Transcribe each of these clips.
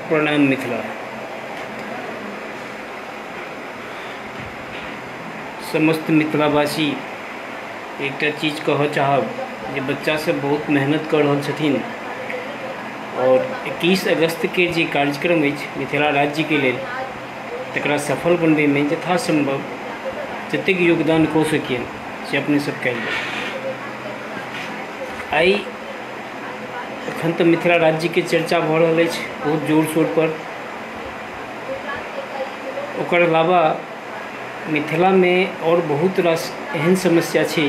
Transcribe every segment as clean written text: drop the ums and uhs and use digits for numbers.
प्रणाम मिथिला। समस्त मिथिलावासी एकटा चीज कहऽ चाहब जे बच्चा सब बहुत मेहनत कऽ रहल छथिन और 21 अगस्त के जे कार्यक्रम अछि मिथिला राज्यके लेल तकरा सफल बनबैमे यथासंभव जतेक योगदान कऽ सकियनि से अपने सब कयल जाय। आइ एखन तऽ मिथिला राज्यके चर्चा भऽ रहल अछि बहुत जोर शोर पर। ओकर अलावा मिथिलामे आओर बहुत रास एहन समस्या छै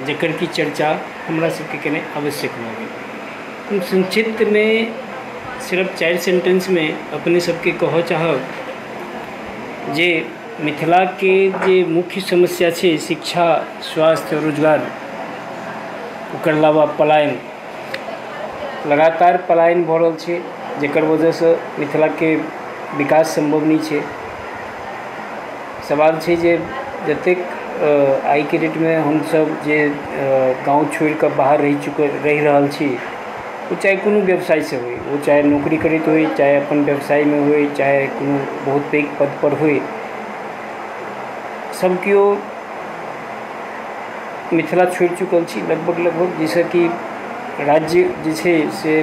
जकर कि चर्चा हमरा सबके केनाइ आवश्यक भऽ गेल। हम संक्षिप्तमे सिर्फ 4 सेंटेंसमे अपने सबके कहऽ चाहब जे मिथिलाके जे मुख्य समस्या छै शिक्षा, स्वास्थ्य, रोजगार, ओकर अलावा पलायन, लगातार पलायन भऽ रहल छै जकर वजहसँ मिथिलाके विकास सम्भव नहि छै। सवाल छै जे जतेक आइके डेटमे हमसब जे गाँव छोड़िकऽ बाहर रहि रहल छी, ओ चाहे कोनो व्यवसायसँ होइ, ओ चाहे नौकरी करैत होइ, चाहे अपन व्यवसायमे होइ, चाहे कोनो बहुत पैघ पदपर होइ, सब केओ मिथिला छोड़ि चुकल छी लगभग लगभग, जाहिसँ कि राज्य जे छै से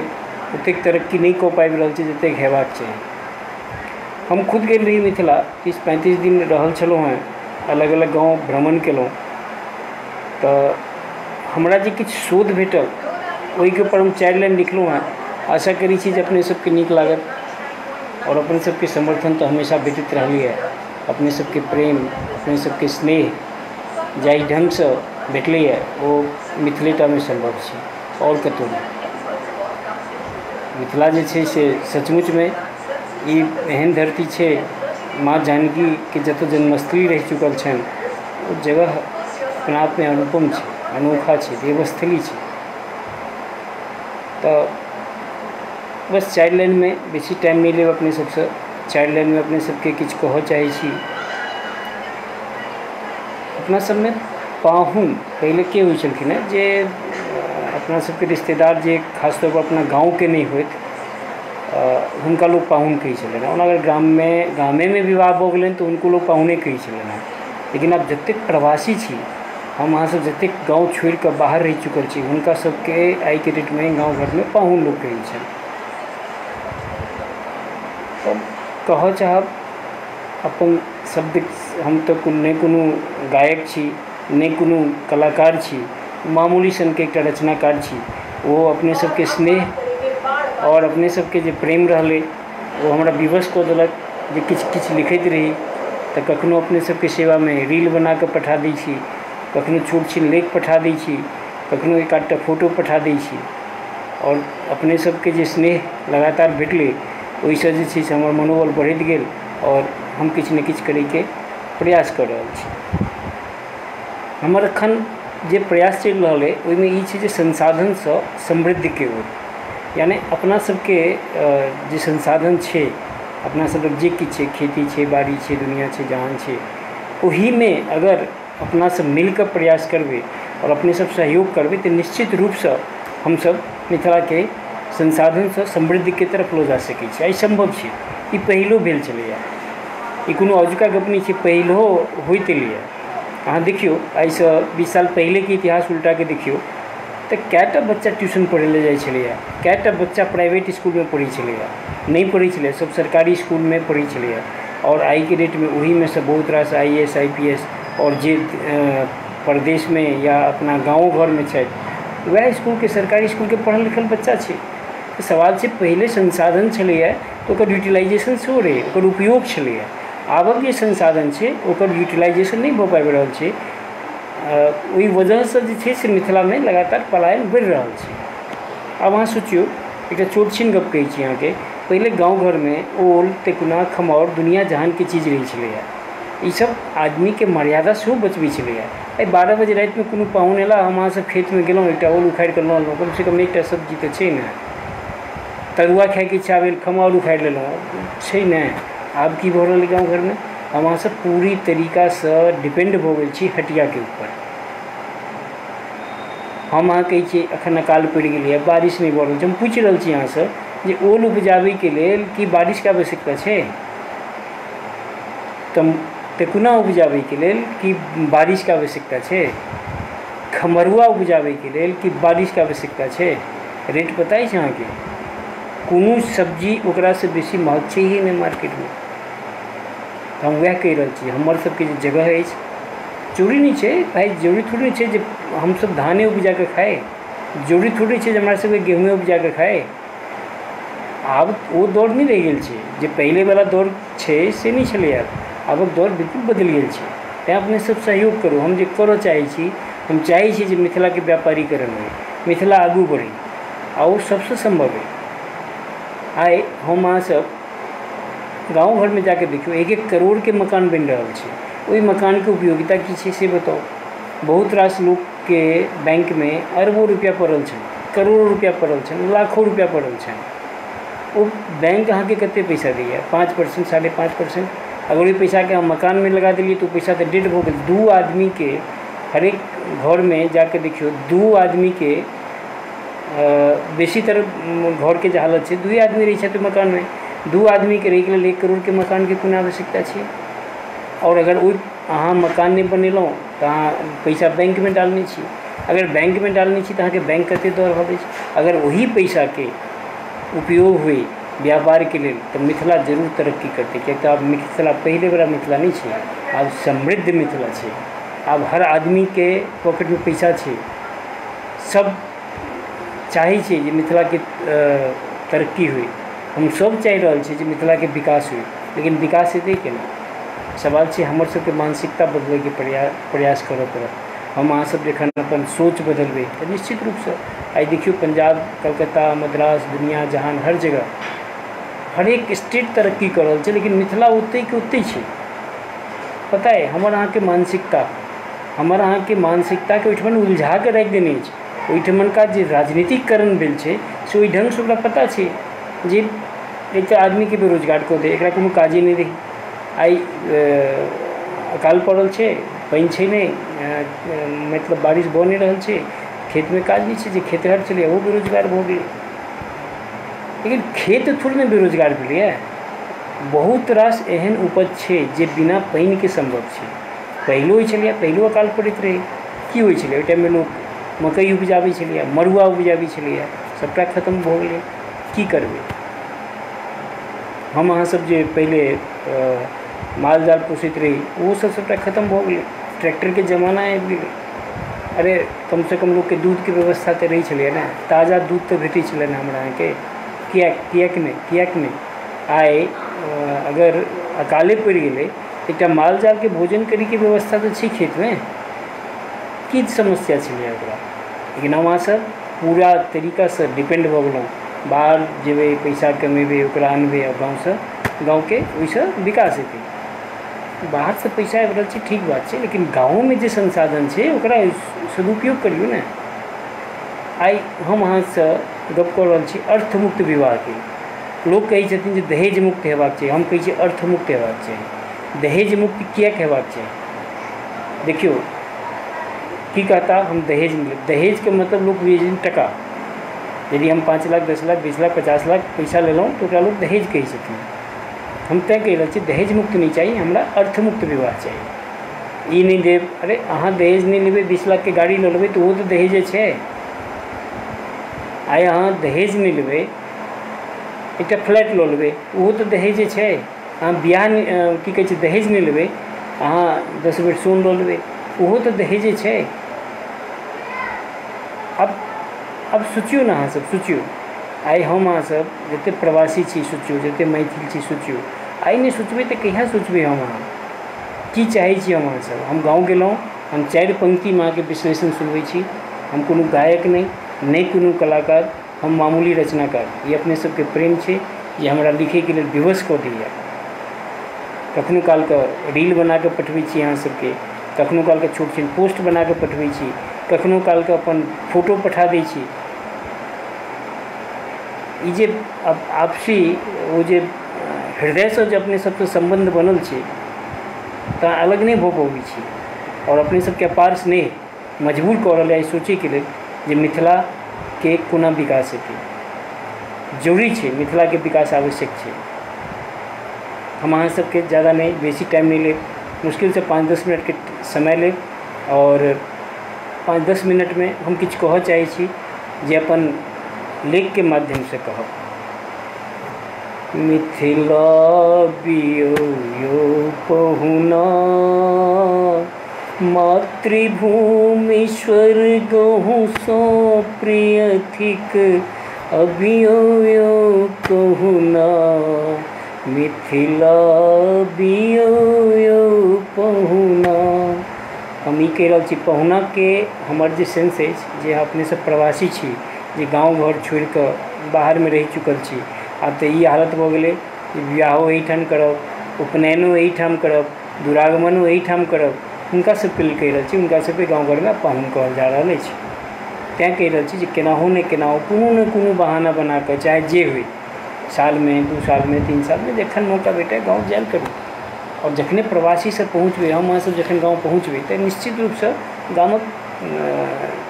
ओतेक तरक्की नहि कऽ पाबि रहल छै जतेक हेबाक चाही। हम खुद गेल रही मिथिला, 30-35 दिन रहल छलहुँ हेँ, अलग अलग गाँव भ्रमण केलहुँ, तऽ हमरा जे किछु शोध भेटल ओहिके ऊपर हम 4 लाइन लिखलहुँ हेँ। आशा करै छी जे अपने सबके नीक लागत और अपने सबके समर्थन तऽ हमेशा भेटैत रहलैए। अपने सबके प्रेम, अपने सबके स्नेह जाहि ढङ्गसँ भेटलैए ओ मिथिलेटामे सम्भव छै, आओर कतहु नहि। मिथिला जे छै से सचमुचमे ई एहन धरती छै, माँ जानकीके जतऽ जन्मस्थली रहि चुकल छनि ओ जगह अपना आपमे अनुपम छै, अनोखा छै, देवस्थली छै। तऽ बस 4 लाइनमे, बेसी टाइम नहि लेब अपने सबसँ, 4 लाइनमे अपने सबके किछु कहऽ चाहै छी। अपना सबमे पाहुन पहिले के होइ छलखिन हेँ जे अपना सबके रिश्तेदार जे खासतौर पर अपना गाँवके नहि होइत हुनका लोक पाहुन कहै छलनि। ओना अगर गामेमे विवाह भऽ गेलनि तऽ हुनको लोक पाहुने कहै छलनि हेँ। लेकिन आब जतेक प्रवासी छी हम अहाँ सब, जतेक गाँव छोड़िकऽ बाहर रहि चुकल छी, हुनका सबके आइके डेटमे गाँव घरमे पाहुन लोक कहै छनि। तऽ कहऽ चाहब अपन शब्द, हम तऽ नहि कोनो गायक छी, नहि कोनो कलाकार छी, मामूली सनके एकटा रचनाकार छी। ओ अपने सबके स्नेह और अपने सबके जे प्रेम रहलै ओ हमरा विवश कऽ देलक जे किछु किछु लिखैत रही। तऽ कखनो अपने सबके सेवामे रील बनाकऽ पठा दै छी, कखनो छोट छिन लेख पठा दै छी, कखनो एक आधटा फोटो पठा दै छी। और अपने सबके जे स्नेह लगातार भेटलै ओहिसँ जे छै से हमर मनोबल बढ़ैत गेल और हम किछु ने किछु करैके प्रयास कऽ रहल छी। हमर एखन जे प्रयास चलि रहल अइ ओहिमे ई छै जे संसाधनसँ समृद्धके ओर, यानि अपना सबके जे संसाधन छै, अपना सबके जे किछु छै, खेती छै, बाड़ी छै, दुनिया छै, जहान छै, ओहिमे अगर अपना सब मिलकऽ प्रयास करबै और अपने सब सहयोग करबै तऽ निश्चित रूपसँ हमसब मिथिलाके संसाधनसँ समृद्धके तरफ लऽ जा सकै छी। ई सम्भव छै, ई पहिलो भेल छलैए, ई कोनो अजुका गप नहि छै, पहिलो होइत एलैए। अहाँ देखियौ आइसँ 20 साल पहिलेके इतिहास उल्टाके देखियौ तऽ कएटा बच्चा ट्यूशन पढ़ै लए जाइ छलैए, कएटा बच्चा प्राइवेट इसकुलमे पढ़ै छलैए, नहि पढ़ै छलैए, सब सरकारी इसकुलमे पढ़ै छलैए। और आइके डेटमे ओहिमे सँ बहुत रास IAS, IPS और जे प्रदेशमे या अपना गाँवो घरमे छथि वएह इसकुलके, सरकारी इसकुलके पढ़ल लिखल बच्चा छै। तऽ सवाल छै पहिले संसाधन छलैए तऽ ओकर यूटिलाइजेशन सेहो रहै, ओकर उपयोग छलैए। आबक जे संसाधन छै ओकर यूटिलाइजेशन नहि भऽ पाबि रहल छै, ओहि वजहसँ जे छै से मिथिलामे लगातार पलायन बढ़ि रहल छै। आब अहाँ सोचियौ, एकटा छोट छिन गप कहै छी अहाँके, पहिले गाँव घरमे ओल, टेकुना, खमहाउर, दुनिया जहानके चीज रहै छलैए। ईसब आदमीके मर्यादा सेहो बचबै छलैए। आइ 12 बजे रातिमे कोनो पाहुन अयला, हम अहाँ सब खेतमे गेलहुँ, एकटा ओल उखाड़ि कऽ लऽ अनलहुँ, कमसँ कम एकटा सब्जी तऽ छै ने। तरुआ खाइके इच्छा भेल, खमहाउर उखाड़ि लेलहुँ, छै ने। आब की भऽ रहल गाँव घरमे, हम अहाँ सब पूरी तरीकासँ डिपेंड भऽ गेल छी हटियाके ऊपर। हम अहाँ कहै छियै एखन अकाल पड़ि गेलैए, बारिश नहि भऽ रहल छै। हम पूछि रहल छी अहाँसँ जे ओल उपजाबैके लेल की बारिशके आवश्यकता छै? तऽ टेकुना उपजाबैके लेल की बारिशके आवश्यकता छै? खमरुआ उपजाबैके लेल की बारिशके आवश्यकता छै? रेट पता अछि अहाँके? कोनो सब्जी ओकरासँ बेसी महग छै ही नहि मार्केटमे। तऽ हम वएह कहि रहल छी, हमर सबके जे जगह अछि जरूरी नहि छै भाइ, जरूरी थोड़े छै जे हमसब धाने उपजाके खाइ, जरूरी थोड़े छै जे हमरा सबके गेहूँए उपजाके खाइ। आब ओ दौर नहि रहि गेल छै जे पहिलेवला दौर छै, से नहि छलै। आबक दौर बिल्कुल बदलि गेल छै। तैँ अपने सब सहयोग करू। हम जे करऽ चाहै छी, हम चाहै छी जे मिथिलाके व्यापारीकरण होइ, मिथिला आगू बढ़ै, आ ओ सबसँ सम्भव अइ। आइ हम अहाँसब गाँव घरमे जाके देखियौ, एक एक करोड़के मकान बनि रहल छै। ओहि मकानके उपयोगिता की छै से बताउ। बहुत रास लोकके बैंकमे अरबो रुपैआ पड़ल छनि, करोड़ो रुपैआ पड़ल छनि, लाखो रुपैआ पड़ल छनि। ओ बैंक अहाँके कतेक पैसा दैए? 5%, 5.5%। अगर ओहि पैसाके अहाँ मकानमे लगा देलियै तऽ ओ पैसा तऽ डेड भऽ गेल। दू आदमीके हरेक घरमे जाके देखियौ, दू आदमीके बेसीतर घरके जे हालत छै, दुए आदमी रहै छथि ओहि मकानमे। दू आदमीके रहैके लेल 1 करोड़के मकानके कोन आवश्यकता छै? आओर अगर ओ अहाँ मकान नहि बनेलहुँ तऽ अहाँ पैसा बैंकमे डालने छी। अगर बैंकमे डालने छी तऽ अहाँके बैंक कतेक दऽ रहल अछि? अगर ओही पैसाके उपयोग होइ व्यापारके लेल तऽ मिथिला जरूर तरक्की करतै, किएक तऽ आब मिथिला पहिलेवला मिथिला नहि छै, आब समृद्ध मिथिला छै। आब हर आदमीके पॉकेटमे पैसा छै। सब चाहै छै जे मिथिलाके तरक्की होइ। हमसब चाहि रहल छी जे मिथिलाके विकास होइ, लेकिन विकास हेतै केना? सवाल छै हमर सबके मानसिकता बदलैके प्रयास करऽ पड़त। हम अहाँसब जखन अपन सोच बदलबै तऽ निश्चित रूपसँ, आइ देखियौ, पंजाब, कलकत्ता, मद्रास, दुनिया जहान, हर जगह हरेक स्टेट तरक्की कऽ रहल छै, लेकिन मिथिला ओतहिके ओतहि छै। पता अइ, हमर अहाँके मानसिकता, हमर अहाँके मानसिकताके ओहिठमन उलझा कऽ राखि देने अछि ओहिठमनका जे राजनीतिकरण भेल छै। से ओहि ढङ्गसँ ओकरा पता छै जे एकटा आदमीके बेरोजगार कऽ दे, एकरा कोनो काजे नहि रहै। आइ अकाल पड़ल छै, पानि छै नहि, मतलब बारिश भऽ नहि रहल छै, खेतमे काज नहि छै। जे खेतिहर छलै ओहो बेरोजगार भऽ गेलै। लेकिन खेत थोड़े ने बेरोजगार भेलैए। बहुत रास एहन उपज छै जे बिना पानिके सम्भव छै। पहिलो होइ छलैए, पहिलो अकाल पड़ैत रहै। की होइ छलै? ओहि टाइममे लोक मकइ उपजाबै छलैए, मड़ुआ उपजाबै छलैए। सभटा खतम भऽ गेलै, की करबै? हम अहाँसभ जे पहिले माल जाल पोसैत रही, ओहोसभ सभटा खतम भऽ गेलै। ट्रैक्टरके जमाना आबि गेलै। अरे, कमसँ कम लोकके दूधके व्यवस्था तऽ रहै छलैए ने? ताजा दूध तऽ भेटै छलै ने हमरा अहाँके? किएक किएक नहि, किएक नहि? आइ अगर अकाले पड़ि गेलै, एकटा माल जालके भोजन करैके व्यवस्था तऽ छै खेतमे। की समस्या छलैए ओकरा? लेकिन हम अहाँसभ पूरा तरीकासँ डिपेंड भऽ गेलहुँ। बाहर जेबै, पैसा कमेबै, ओकरा अनबै आ गाँवसँ गाँवके ओहिसँ विकास हेतै। बाहरसँ पैसा आबि रहल छै, ठीक बात छै, लेकिन गाँवोमे जे संसाधन छै ओकरा सदुपयोग करियौ ने। आइ हम अहाँसँ गप कऽ रहल छी अर्थमुक्त विवाहके। लोक कहै छथिन जे दहेज मुक्त हेबाक चाही, हम कहै छी अर्थमुक्त हेबाक चाही। दहेज मुक्त किएक हेबाक चाही? देखियौ, की कहता, हम दहेज नहि लेब। दहेजके मतलब लोक बुझै छथिन टका। यदि हम 5 लाख, 10 लाख, 20 लाख, 50 लाख पैसा लेलहुँ तऽ ओकरा लोक दहेज कहै छथिन। हम तैँ कहि रहल छी, दहेज मुक्त नहि चाही हमरा, अर्थमुक्त विवाह चाही। ई नहि देब। अरे, अहाँ दहेज नहि लेबै, 20 लाखके गाड़ी लऽ लेबै तऽ ओहो तऽ दहेजे छै। आइ अहाँ दहेज नहि लेबै, एकटा फ्लैट लऽ लेबै, ओहो तऽ दहेजे छै। अहाँ बियाह नहि, की कहै छै, दहेज नहि लेबै, अहाँ 10 भरि सोन लऽ लेबै, ओहो तऽ दहेजे छै। आब सोचियौ ने, अहाँसभ सोचियौ। आइ हम अहाँसभ जतेक प्रवासी छी सोचियौ, जतेक मैथिल छी सोचियौ। आइ नहि सोचबै तऽ कहिया सोचबै? हम अहाँ की चाहै छी? हम अहाँसभ, हम गाँव गेलहुँ, हम चारि पंक्तिमे अहाँके विश्लेषण सुनबै छी। हम कोनो गायक नहि, नहि कोनो कलाकार, हम मामूली रचनाकार। ई अपने सबके प्रेम छै जे हमरा लिखैके लेल विवश कऽ दैए। कखनो कालके रील बनाकऽ पठबै छी अहाँ सबके, कखनो कालके छोट छिन पोस्ट बनाकऽ पठबै छी, कखनो कालके अपन फोटो पठा दै छी। ई जे आपसी ओ जे हृदयसँ जे अपने सबसँ सम्बन्ध बनल छै, तऽ अलग नहि भऽ पबै छी। आओर अपने सबके अपार स्नेह मजबूर कऽ रहल अइ सोचैके लेल जे मिथिलाके कोना विकास हेतै। जरूरी छै, मिथिलाके विकास आवश्यक छै। हम अहाँ सबके ज़्यादा नहि, बेसी टाइम नहि लेब, मुश्किलसँ 5-10 मिनटके समय लेब आओर 5-10 मिनटमे हम किछु कहऽ चाहै छी जे अपन लेखके माध्यमसँ कहब। मिथिला बियो यो पहुना, मातृभूमि स्वर्गहु सँ प्रिय थिक, अभियो यो कहुना, मिथिला बियो यो पहुना। हम ई कहि रहल छी पहुनाके हमर जे सेंस अछि जे अपने सब प्रवासी छी, जे गाँव घर छोड़िकऽ बाहरमे रहि चुकल छी, आब तऽ ई हालत भऽ गेलै जे बियाहो एहिठाम करब, उपनयनो एहिठाम करब, दुरागमनो एहिठाम करब। हुनका सबके लेल कहि रहल छी, हुनका सबके गाँव घरमे पाहुन कहल जा रहल अछि। तैँ कहि रहल छी जे केनाहो ने केनाहो कोनो ने कोनो बहाना बनाकऽ चाहे जे होइ, सालमे 2 सालमे 3 सालमे जखन मौका भेटै गाँव जायल करू। आओर जखने प्रवासीसँ पहुँचबै, हम अहाँसब जखन गाँव पहुँचबै तऽ निश्चित रूपसँ गामक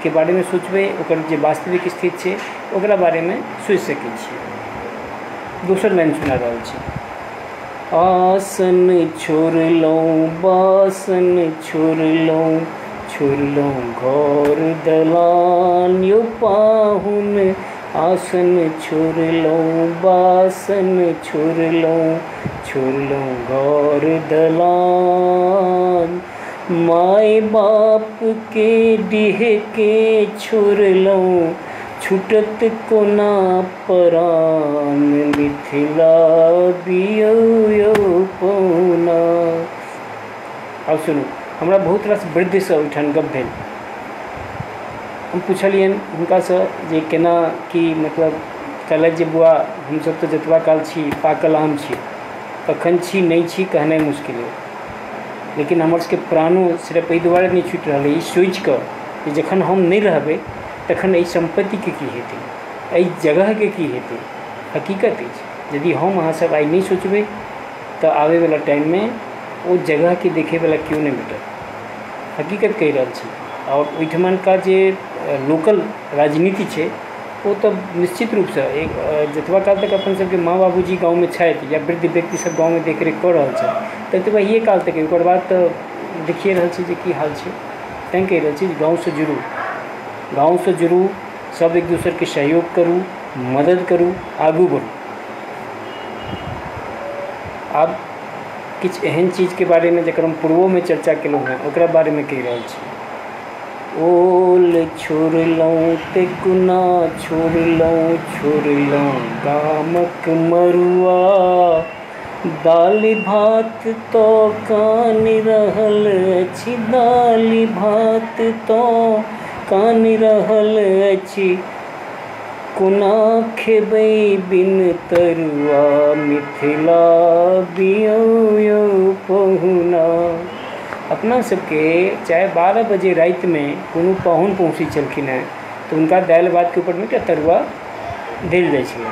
के बारेमे सोचबै, ओकर जे वास्तविक स्थिति छै ओकरा बारेमे सोचि सकै छियै। दोसर लाइन सुना रहल छी। आसन छोड़लहुँ बासन छोड़लहुँ, छोड़लहुँ घर दलान यो पाहुन, आसन छोड़लहुँ बासन छोड़लहुँ, छोड़लहुँ घर दलान, माय बाप के डीह के छोड़लहुँ, छूटत कोना परान, मिथिला बियो यो पहुना। आब सुनू, हमरा बहुत रास वृद्धसँ ओहिठाम गप भेल। हम पुछलियनि हुनकासँ जे केना की, मतलब कहलथि जे बौआ हमसब तऽ जतबा काल छी पाकल आम छी, कखन छी नहि छी कहनाइ मुश्किल अइ, लेकिन हमर सबके प्राणो सिर्फ एहि दुआरे नहि छूटि रहल अइ ई सोचिकऽ जे जखन हम नहि रहबै तखन एहि सम्पत्तिके की हेतै, एहि जगहके की हेतै। हकीकत अछि यदि हम अहाँसब आइ नहि सोचबै तऽ आबैवला टाइममे ओ जगहके देखैवला केओ नहि भेटत। हकीकत कहि रहल छी। आओर ओहिठमनका जे लोकल राजनीति छै ओ तऽ निश्चित रूपसँ एक जतबा काल तक अपन सबके माँ बाबूजी गाँवमे छथि या वृद्ध व्यक्ति सब गाँवमे देखरेख कऽ रहल छथि ततबहिए काल तक, ओकर बाद तऽ देखिए रहल छी जे की हाल छै। तैँ कहि रहल छी जे गाँवसँ जुड़ू, गाँवसँ जुड़ू, सब एक दोसरके सहयोग करू, मदद करू, आगू बढ़ू। आब किछु एहन चीजके बारेमे जकर हम पूर्वोमे चर्चा केलहुँ हेँ ओकरा बारेमे कहि रहल छी। ओल छोड़लहुँ टेकुना छोड़लहुँ, छोड़लहुँ गामक मरुआ, दालि भात तऽ कानि रहल अछि, दालि भात तऽ कानि रहल अछि, कोना खेबै बिन तरुआ, मिथिला बियो यो पहुना। अपना सबके चाहे 12 बजे रातिमे कोनो पाहुन पहुँचै छलखिन हेँ तऽ हुनका दालि भातके ऊपरमे एकटा तरुआ देल जाइ छलै।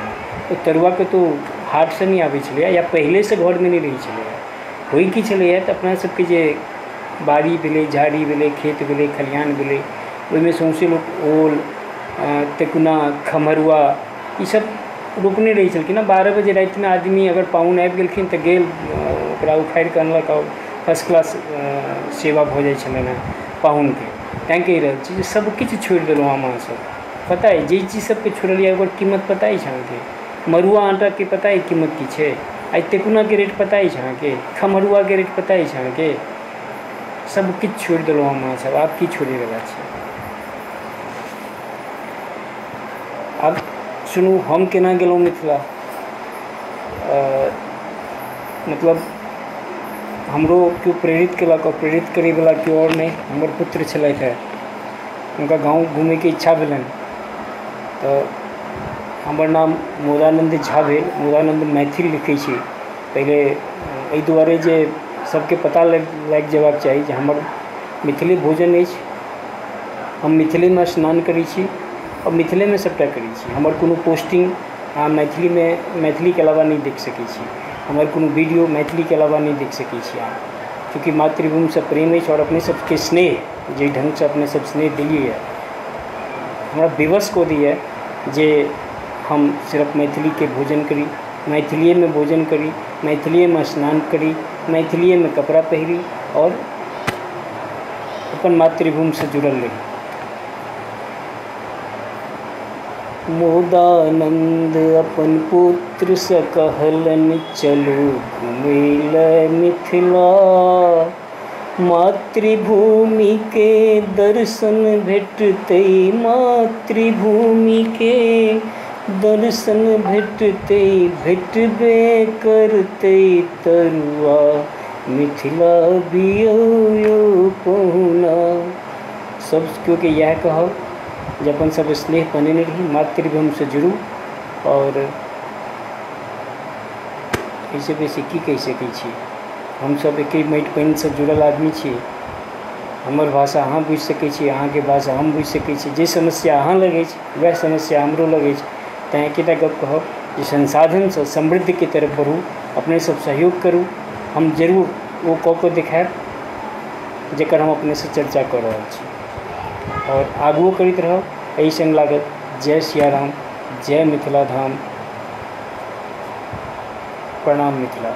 ओ तरुआ कतहु हाटसँ नहि आबै छलैए या पहिलेसँ घरमे नहि रहै छलैए। होइ की छलैए तऽ अपना सबके जे बाड़ी भेलै, झाड़ी भेलै, खेत भेलै, खलिहान भेलै, ओहिमे सौँसे लोक ओल, टेकुना, खमरुआ ईसब रोपने रहै छलखिन हेँ। 12 बजे रातिमे आदमी अगर पाहुन आबि गेलखिन तऽ गेल ओकरा उखाड़ि कऽ अनलक आओर फर्स्ट क्लास सेवा भऽ जाइ छलनि हेँ पाहुनके। तैँ कहि रहल छी जे सबकिछु छोड़ि देलहुँ हम अहाँसब। पता अइ जे चीज सबके छोड़लियै ओकर कीमत पता अछि अहाँके? मड़ुआ आटाके पता अइ कीमत की छै? आइ टेकुनाके रेट पता अछि अहाँके? खमरुआके रेट पता अछि अहाँके? सबकिछु छोड़ि देलहुँ हम अहाँसब, आब की छोड़ैवला छी। आब सुनू हम केना गेलहुँ मिथिला। मतलब हमरो केओ प्रेरित केलक आओर प्रेरित करैवला केओ आओर नहि, हमर पुत्र छलथि हेँ। हुनका गाँव घुमैके इच्छा भेलनि तऽ हमर नाम मोदानन्द झा भेल, मोदानन्द मैथिल लिखै छी। पहिले एहि दुआरे जे सबके पता लागि जेबाक चाही जे हमर मिथिले भोजन अछि, हम मिथिलेमे स्नान करै छी आओर मिथिलेमे सबटा करै छी। हमर कोनो पोस्टिंग अहाँ मैथिलीमे, मैथिलीके अलावा नहि देख सकै छी। हमर कोनो वीडियो मैथिलीके अलावा नहि देख सकै छी अहाँ, चूँकि मातृभूमिसँ प्रेम अछि आओर अपने सबके स्नेह, जाहि ढङ्गसँ अपने सब स्नेह देलियै हमरा विवश कऽ दैए जे हम सिर्फ मैथिलीके भोजन करी, मैथिलीएमे भोजन करी, मैथिलीएमे स्नान करी, मैथिलीएमे कपड़ा पहिरी आओर अपन मातृभूमिसँ जुड़ल रही। मोदानन्द अपन पुत्रसँ कहलनि चलू घुमै लए मिथिला, मातृभूमिके दर्शन भेटतै, मातृभूमिके दर्शन भेटतै, भेटबे करतै तरुआ मिथिला बियौ यौ पहुना। सब केओके इएह कहब जे अपन सब स्नेह बनेने रही, मातृभूमिसँ जुड़ू आओर एहिसँ बेसी की कहि सकै छी। हमसब एके माटि पानिसँ जुड़ल आदमी छी। हमर भाषा अहाँ बुझि सकै छी, अहाँके भाषा हम बुझि सकै छी। जे समस्या अहाँ लग अछि वएह समस्या हमरो लग अछि। तैँ एकेटा गप कहब जे संसाधनसँ समृद्धिके तरफ बढ़ू, अपने सब सहयोग करू, हम जरूर ओ कऽ कऽ देखायब जकर हम अपनेसँ चर्चा कऽ रहल छी आओर आगुओ करैत रहब। एहि सङ्ग लागत जय सियाराम, जय मिथिला धाम, प्रणाम मिथिला।